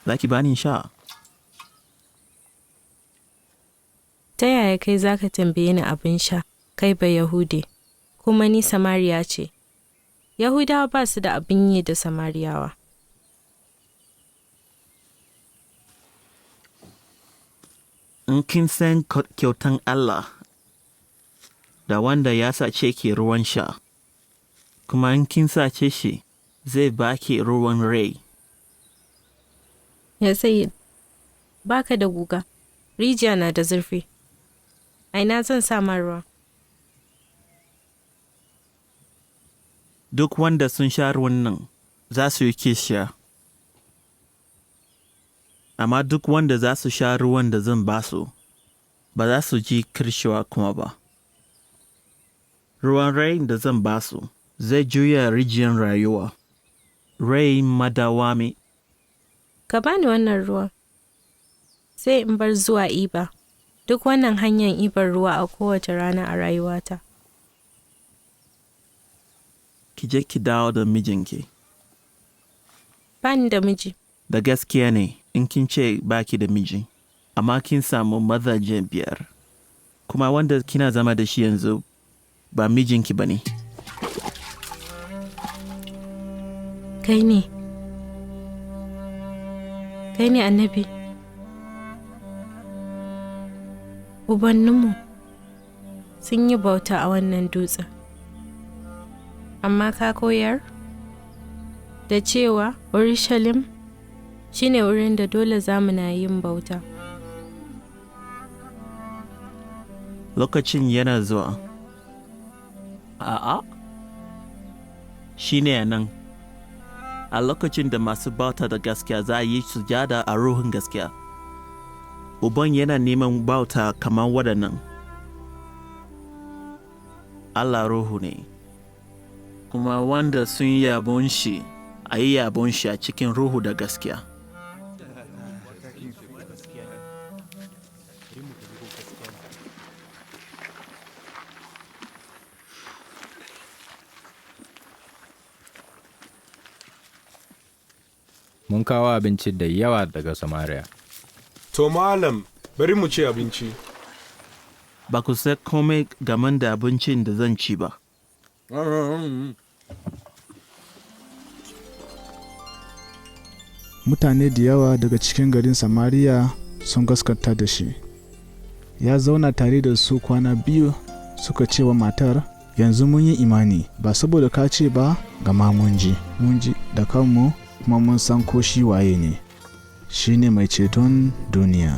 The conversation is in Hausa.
Za ki bani sha? Ta yaya kai za ka tambaye ni abin sha, kai Bayahude, kuma ni Samariya ce? Yahudawa ba su da abin yi da Samariyawa. In kin san kyautan Allah da wanda ya sace ki ruwan sha, kuma in kin sace shi zai ba ki ruwan rai. Ya sai ba ka da guga, rijiya na da zurfi. A ina zan sama ruwa? Duk wanda sun sha ruwan nan za su yi kishiya, amma duk wanda za su sha ruwan da zan ba su, ba za su ji kirshewa kuma ba. Ruwan rai da zan ba su zai juya rijiyar rayuwa, rai madawwami. Ka bani wannan ruwan, sai in bar zuwa iba, duk wannan hanyar ibar ruwa a kowace rana a rayuwata. Ki je ki dawo da mijinki. Ba ni da miji. Da gaskiya ne in kin ce ba ki da miji, amma kin samu mazaje 5, kuma wanda kina zama da shi yanzu ba mijinki ba ne. Kai ne. Kai ne annabi. Ubanninmu sun yi bauta a wannan dutsen, amma ka koyar da cewa Urushalim shi ne wurin da dole za mu na yin bauta. Lokacin yana zuwa. A'a, shi ne a nan. A lokacin da masu bauta da gaskiya za a yi sujada a ruhun gaskiya. Uban yana neman bauta kamar waɗannan. Allah ruhu ne, kuma wanda sun yi yabon shi a yi yabon shi a cikin ruhu da gaskiya. Mun kawo abinci da yawa daga Samariya. To malam, bari mu ci abinci. Ba ku san kome game da abincin da zan ci ba. Mutane da yawa daga cikin garin Samariya sun gaskata da shi. Ya zauna tare da su kwana 2 suka ce wa matar, Yanzu mun yi imani, ba saboda ka ce ba, gama mun ji da kanmu kuma mun san ko shi waye ne, shi ne mai ceton duniya.